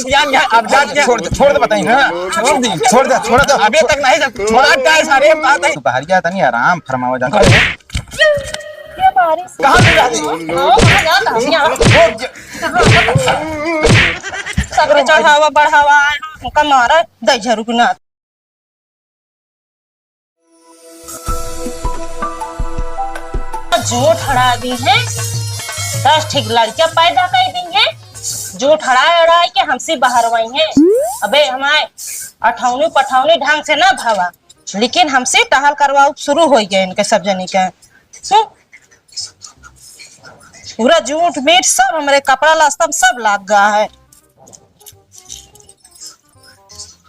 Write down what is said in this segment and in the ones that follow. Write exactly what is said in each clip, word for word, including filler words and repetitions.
जान गया, अब जान गया। छोड़ दे, छोड़ दे, बताई। हाँ, छोड़ दी, छोड़ दे, छोड़ दे। अबे तक नहीं जा-, छोड़ा क्या है सारे, बात है। तू बाहर गया था नहीं, आराम फरमावा जान। अरे। ये बारिश। कहाँ से जा रही? हाँ, कहाँ जा रहा? यहाँ। वो ज- कहाँ? सबके चढ़ावा बढ़ावा, हमका मारा, दई झरुक ना। जूठ अड़ा दी है, दस ठीक लड़का पैदा कर दी है, जूठ अड़ाए अड़ाए के हमसे बहरवाई है। अबे हमारे अठौनी पठौनी ढंग से ना भावा, लेकिन हमसे टहल करवाओ शुरू हो गए इनके सब जनी के। हम्म? पूरा जूठ मीठ सब हमरे कपड़ा लस्ता में सब लाग गया है।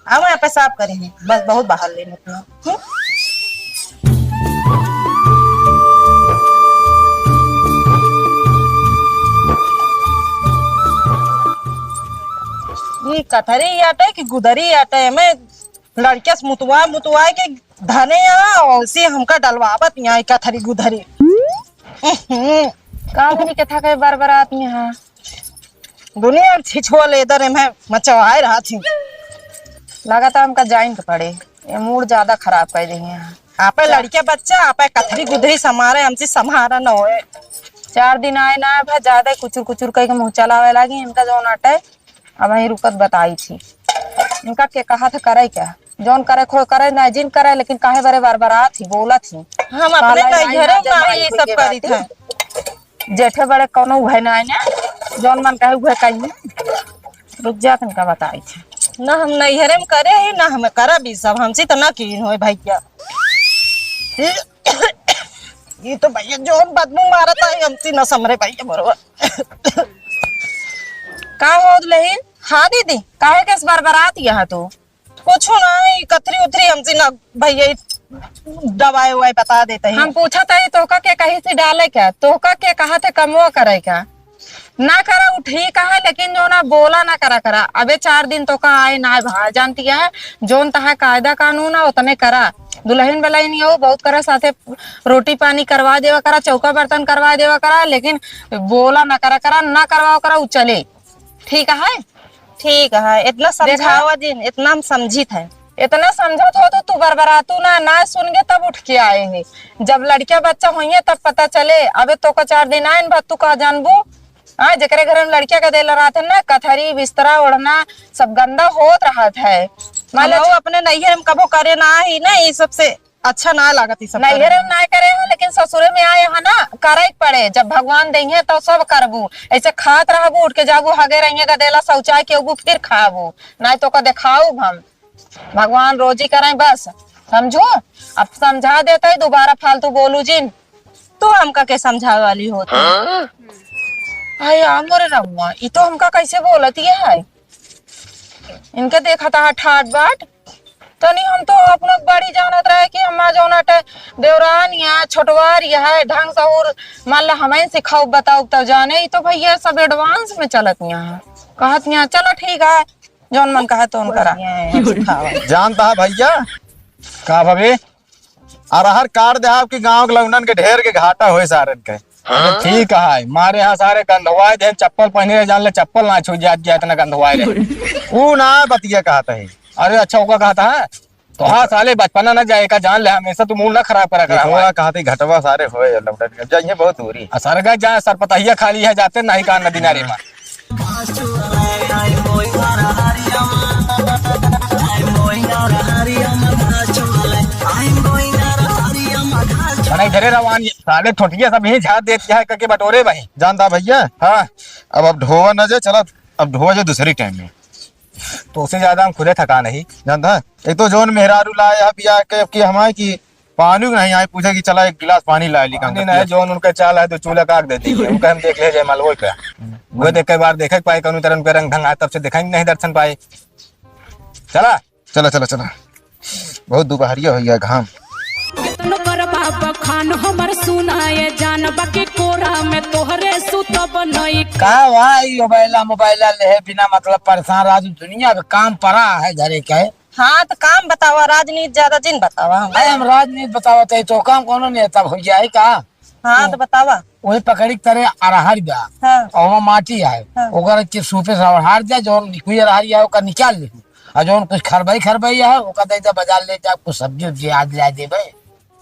अब यहाँ पेशाब करेंगे, बस बहुत बाहर ले निकलो। हम्म? ये कथरी आटे कि गुदरी आटे, मैं लड़किया से मुतवा मुतवा के धने यहाँ और से हमका डलवावत यहाँ कथरी गुदरी। हम्म। का बनी कथा के बरबरात यहाँ? दुनिया छिछुआ लेदर एम्हे मचवाए रहा थी। लागत है हमका जाइन के पड़े, ये मूड ज्यादा खराब कर देंगे यहाँ। आपे लड़के बच्चा, आपे कथरी गुदरी समारे, हमसे समारा न होए। चार दिन आए ना, भाई ज्यादा कुचुर कुचुर कह के मुँह चलावे लागी, इनका जौन अटे, अब वहीं रुकत बताई थी। इनका के कहा था करे क्या? जौन करे खो करे, ना जिन करे, लेकिन काहे बरे बरबरात ही, बोलत ही। हम अपने साला नैहरे में ना ये सब करी थे। जेठे बड़े कौनो उहे ना आए ना, जौन मन कहे उहे कही। रुक जा, तनका बताई थे। ना हम नैहरे में करे ही, ना हम करब ई सब, हमसे तो ना कीन होए भैया। ये तो भैया जौन बदबू मारत है, हमसे ना समरे भैया बरोबर। का हो दुलहिन? हाँ दीदी, काहे के इस बरबरात यहाँ तू? कुछ ना, ई कथरी उथरी हमसे ना भैया, ई दवाई उवाई बता देते हैं। हम पूछा था, तोहका के कहीं से डाले क्या? तोहका के कहा थे कमवा करे क्या? ना करा, उ ठीक है, लेकिन जो ना बोला ना करा करा। अबे चार दिन तोहका आए ना आए, भाई जानती है, जोन तहा कायदा कानून है, उतने करा। दुलहिन बलहिन हो, बहुत करा साथे रोटी पानी करवा देवा करा, चौका बर्तन करवा देवा करा, लेकिन बोला ना करा करा, ना करवा करा, उ चले। ठीक है? ठीक है, इतना देखा? समझावा जिन, इतना हम समझित है। इतना समझत हो तो तू बरबरातू ना, ना सुन के तब उठ के आए हैं। जब लड़किया बच्चा होइए तब पता चले। अबे तोका चार दिन आए न, तू का जानबू? हाँ, जेकरे घर में लड़किया का देला रहत है ना, कथरी, बिस्तरा, ओढ़ना, सब गंदा होत रहत है। मान लो हमहू अपने नैहर में कबो करे ना ही ना, ये सबसे अच्छा ना लागत, ई सब करे। नैहरे में ना करे हो, लेकिन ससुरे में आए हो ना, करे के पड़े। जब भगवान देंगे तो सब करबू। ऐसे खात रहबू, उठ के जाबू, हगे रहिए गदेला, शौचाय के उबू, फिर खाबू। ना तो का देखाऊ हम। भगवान रोजी करें बस, समझू? अब समझा देते ही, दोबारा फालतू बोलू जिन। तू हमका के समझावे वाली हो तू? हाँ? अरे मोरे रमुआ, ई तो हमका कैसे बोलत ये है? इनके देखा था ठाट बाट, तनी हम तो अपना बड़ी जानत रहे कि हमार जौन अटे देवरान या छोटवार या है ढंग सहूर, मान ला हमें सिखाऊ बताऊ तब जाने, ई तो भैया सब advance में चलत यहाँ। कहत यहाँ चलो ठीक है, जौन मन कहा तौन करा। बढ़िया है, सिखावा। जानता है भैया, का भवे? अरहर काट दे आपकी गाँव के लौंडन के ढेर के घाटा होए सारन के। हाँ? अरे ठीक है, मारे यहाँ सारे गंधवाए दे, चप्पल पहने रहे, जान ले चप्पल ना छू जात गया, इतना गंधवाए रहे। ऊ ना बतिया कहता है। अरे अच्छा, ओका कहता है? तो हाँ साले, बचपना ना जाए का, जान ले, हमेशा तू मूड ना खराब करा कर हमारा। कहते घटवा सारे होए लौंडन के, जाइए बहुत दूरी। आ सरगा जा, सरपतहिया खाली है, जाते नहीं का नदी नारे में। मने इधरे रवान ये साले ठोटिया सब यहीं झाड़ देत है करके बटोरे भाई। जानता भैया? हाँ। अब, अब ढोवा न जाए, चला अब ढोवा जाए दूसरी टाइम में। तो उससे ज्यादा हम खुदे थका नहीं। जानता है? एक तो जौन मेहरारू लाए है बियाह के, अब की हमारे की पानी नहीं आए, पूछे कि चला एक गिलास पानी ला ली, पानी नहीं, जौन उनके चाल है तो चूल्हा काट देती है, उनका हम देख ले जाए मालवो पे। वो देख के बार देखे पाए कौन तरह उनके रंग ढंग आए, तब से देखेंगे नहीं दर्शन पाए। चला। चला, चला, चला। बहुत दुपहरिया हो गया, घाम। केतनो करबा बखान हमर सुनाए जान, बाकी कोरा में तोहरे सुतब नहीं। का भाई, मोबाइला, मोबाइला ले बिना मतलब परेशान रहा, दुनिया का काम पड़ा है घरे के। हाँ, तो काम बतावा, राजनीति ज्यादा जिन बतावा हम। अरे, हम राजनीति बतावत है, तो काम कोनो नेता हो जाए का? हाँ, तो बतावा। वही पकड़ी के तरे अरहर बा। हाँ। और वहाँ माटी है। हाँ। ओकर के सूपे से अरहर जा, जौन निकुई अरहर है, ओकर निकाल ले। और जौन कुछ खरबई, खरबई है, ओकर दे दे, बाजार ले जा, कुछ सब्जी उब्जी आज ला देबे।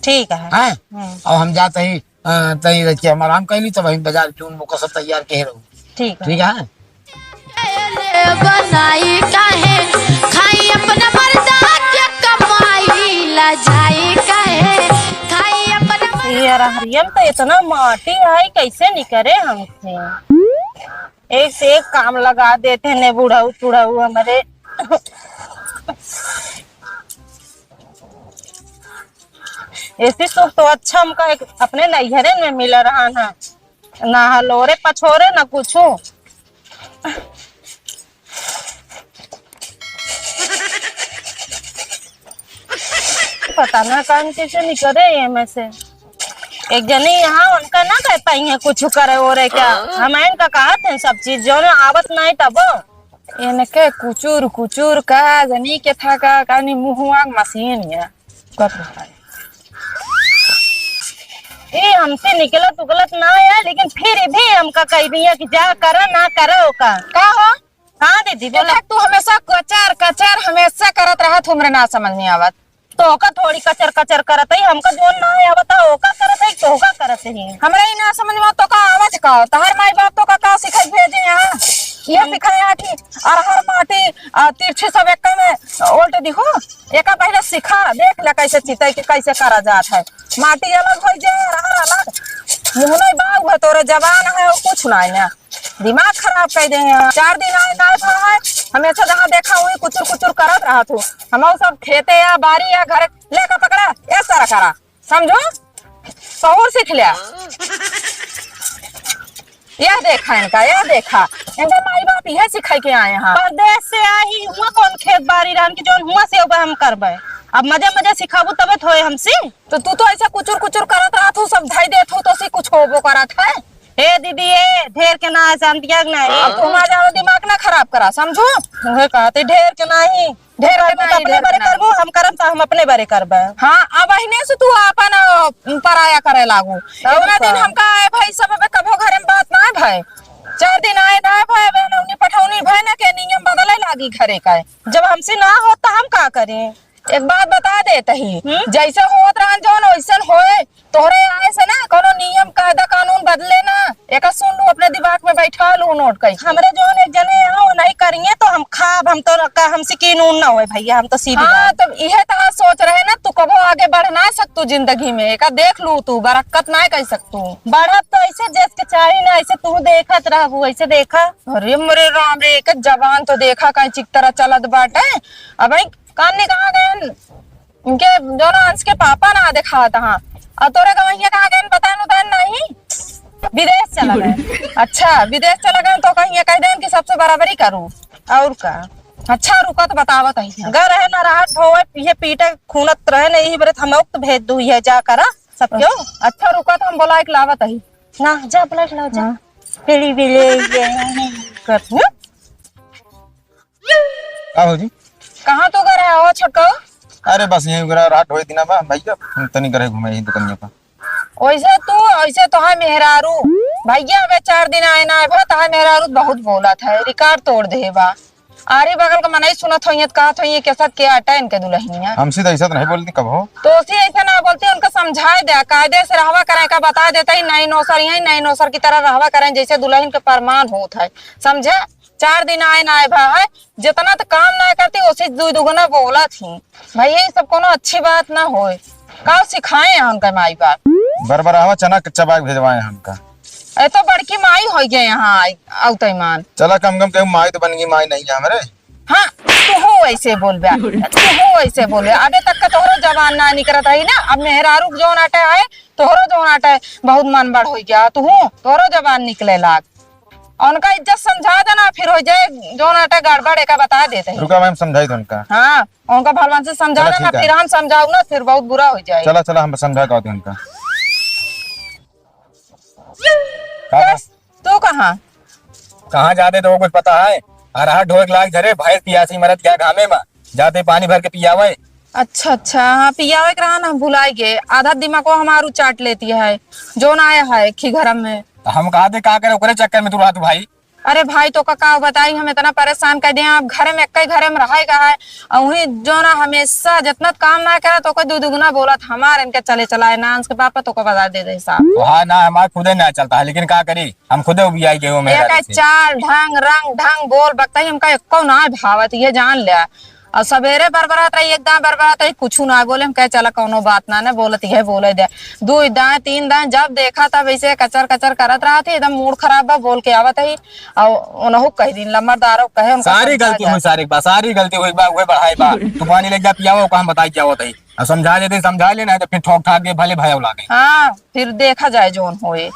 ठीक है। हाँ? हम्म। और हम जाते ही, अ, तई रख के हम आराम कर ली, तब हम बाजार जौन ओकर सब तैयार के रहो। ठीक है। ठीक है? बनाई काहे, खाई अपना मर्दा के कमाई, ला जाई काहे, खाई अपना मर्दा। ये अरहरिया में तो इतना माटी है, कैसे निकरे हमसे? एक से एक काम लगा देते हैं बुढ़ऊ तुढ़ऊ हमरे। ऐसी सुख तो अच्छा हमका एक अपने नैहरे में मिला रहा ना, ना हलोरे पछोरे ना कुछू। पता ना काम कैसे निकले एमे से। एक जनी यहाँ उनका ना कह पाई है कुछ करे ओरे का। हम इनका कहत हैं सब चीज जो ना आवत नहीं तबो। इनके कुचुर कुचुर का जनी के था का, कानी मुँह आग मशीन है। कब रहा है? ए, हमसे निकलत उकलत ना है, लेकिन फिर भी हमका कह दिया कि जा करा ना करा ओका। का हो? हाँ दीदी, बोला। देख, तू हमेशा कचर, कचर हमेशा करत रहत, हमरे ना समझ में आवत। तो ओका थोड़ी कचर, कचर करत है, हमका जोन ना आवत है, ओका करत है, तो ओका करत है। हमरा ही ना समझ में, तो का आवाज का, तहर माई बाप तो का, का सिखाई भेजे यहाँ? ये सिखाए आठी, अरहर माटी, आ, तिरछी सब एक में उल्ट दिखो। एका पहले सिखा, देख ले कैसे चितई के कैसे करा जात है। माटी अलग हो जाए, अरहर अलग। मुँह नहीं बाऊ है, तोरे जबान है, और कुछ नहीं है। दिमाग खराब कर देंगे। चार दिन आए ना था है, हमेशा जहाँ देखा वही कुचुर कुचुर करत रहा तू। हम सब खेते या बारी या घर लेकर पकड़ा, ये सारा करा, समझो, सहूर सीख लिया। यह देखा इनका, यह देखा, इनका माई बाप यह सिखाई के आए हैं। परदेश से आई हुआ कौन खेत बारी रहन की जोन हुआ से ओबे हम करबे। अब मजे मजे सिखाबू तबे तो होए हमसे। तो तू तो ऐसा कुचुर कुचुर करत रहत हूँ, सब धई देत हूँ, तो से कुछ होबो करत है। ए दीदी, ए ढेर के ना है, शांतिया के ना है। अब तुम आ जाओ, दिमाग ना खराब करा, समझो। उहे कहते ढेर के नाही, ढेर के करबू तो नाही, अपने ढेर के बारे नाही। करबू, हम करब तो हम अपने बारे करबे। हाँ, अब अहिने से तू आपन, अ, पराया करे लागू। और इतना दिन का? हमका आए भाई सब, अबे कभो घरे में बात ना है भाई। चार दिन आए ना है भाई, अबे नौनी पठौनी भाई ना के नियम बदले लागी घरे का। जब हमसे ना हो तो हम का करें? एक बात बता देत ही, हम्म? जैसे होत रहन जौन वैसन होए, तोहरे आए से ना कोनो नियम कायदा कानून बदले ना। एका सुन लू, अपने दिमाग में बैठा लू, नोट कइके। हमरे जौन एक जने आओ नहीं करिए तो हम खाब, हम तो का, हमसे की नून ना होए भैया, हम तो सीधी हाँ, बात। तो इहे तो आज सोच रहे ना, तू कबो आगे बढ़ ना सकतू जिंदगी में, एका देख लू तू, बरक्कत ना कह सकतू। बढ़त तो ऐसे जस के चाही ना, ऐसे तू देखत रहबू, ऐसे देखा। अरे मोरे राम रे, एक जबान तो देखा कहीं चिक तरह चलत बाटे। अब कान ने कहाँ गए? इनके दोनों अंश के पापा ना देखात हाँ। और तोरे गवैया कहाँ गए? बतान उतान नहीं, विदेश चला गए। अच्छा, विदेश चला गए तो कहीं ये कह देन कि सबसे बराबरी करू। और का? अच्छा, रुका तो बतावत ही। घर है ना, राहत होवे, ये पीटे खूनत रहे ना, यही बरत हम उक्त भेज दू, ये जा करा सब क्यों? अच्छा, रुका तो हम बोला एक लावत ही। ना, जा बोला एक लाओ, जा। हाँ। तेरी भी ले, ये, कर, हम्म? का भौजी? कहाँ तू गए रहे हो छोटको? अरे बस यहीं गए रहे, रात होए दिना बा भैया, हम तनी गए घूमे यही दुकानिया पर। वैसे तू, ऐसे तो है मेहरारू। भैया अबे चार दिन आए ना, अबे तो है मेहरारू बहुत बोलत है, रिकॉर्ड तोड़ दे बा। आरी बगल का मनई सुनत होइए तो कहत होइए, "कैसा के आटा इनके दुल्हनिया?" हमसे तो ऐसा तो नहीं बोलती कब हो। तो उसी ऐसा ना बोलती, उनका समझाए दे, कायदे से रहवा करें का बता देते ही, नई नौसर यही नई नौसर की तरह रहवा करें, जैसे दुल्हन के फरमान होत है, समझे? चार दिन आए ना आए भा है, जितना तो काम ना करती, उसी दू दुगुना बोलत ही। भैया, ये सब कोनो अच्छी बात ना होए। का सिखाए हैं उनका माई बाप? बरबरावा चना के चबा के भेजवाए हैं हमका। ए तो बड़की माई हो गए यहाँ आई, आउते मान। चला कम कम के माई तो बन गई, माई नहीं है हमरे। हाँ, तू हो ऐसे बोल बे, तू हो ऐसे बोल बे। अबे तक का तोहरो जबान ना निकरत रही ना, अब मेहरारू के जौन आटे आए, तोहरो जौन आटे बहुत मन बढ़ हो गया, तू हो, तोहरो जबान निकले लाग। उनका इज्जत समझा देना, फिर हो जाए जौन आटे गड़बड़, एका बता देते हैं। रुका, मैं समझाई दो उनका। हाँ, उनका भलवान से समझा चला, देना, ठीक है। फिर हम समझाऊ ना, फिर बहुत बुरा हो जाए। चला, चला, हम समझा के आते हैं उनका। का बा? तू कहाँ? कहाँ जाते तो कुछ पता है? अरहर ढोए के लाग धरे, भैंस पियासी मरत गया घामे में, जाते पानी भर के पियावे। अच्छा, अच्छा, हाँ, पियावे के रहा ना, हम भुलाइ गए। आधा दिमागो हमारू चाट लेती है, जौन आया है खी घर में। तो हम कहा थे का करे, ओकरे चक्कर में तू रहत भाई। अरे भाई, तोका का बताई, हम इतना परेशान कर दिया। अब घर में, एक ही घर में रहे का है, और वही जो ना हमेशा जितना काम ना करे, तोका दू दुगुना बोलत, हमार इनके चले चलाए ना, उसके पापा तोका बता दे दे साहब। तो हाँ ना, हमार खुदे ना चलता है, लेकिन का करी, हम खुदे उबियाई गए हो मेरा एक से। चाल, ढंग, रंग, ढंग, बोल, बकता ही हमका एको ना भावत, ये जान लिया। और सवेरे बरबरात रही, एकदम बरबरात रही, कुछ ना बोले। हम कहे, "चला, कौनो बात ना, ना बोलत, यह बोले दे।" दो दाएं, तीन दाएं, जब देखा, तब ऐसे कचर कचर करत रहत ही, एकदम मूड खराब बा, बोल के आवत ही। और उनहु कह दिन, लमरदारो कहे, उनका सारी समझा गलती जाए। हुई, सारी बा, सारी गलती हुई बा, उहे बढ़ाई बा। तू पानी ले जा, पियावा, ओका हम बताई क्या होत ही। और समझा देते, समझा लेना है, तो फिर ठोक ठाक दे, भले भय लागे। हाँ, फिर देखा जाए जौन होए।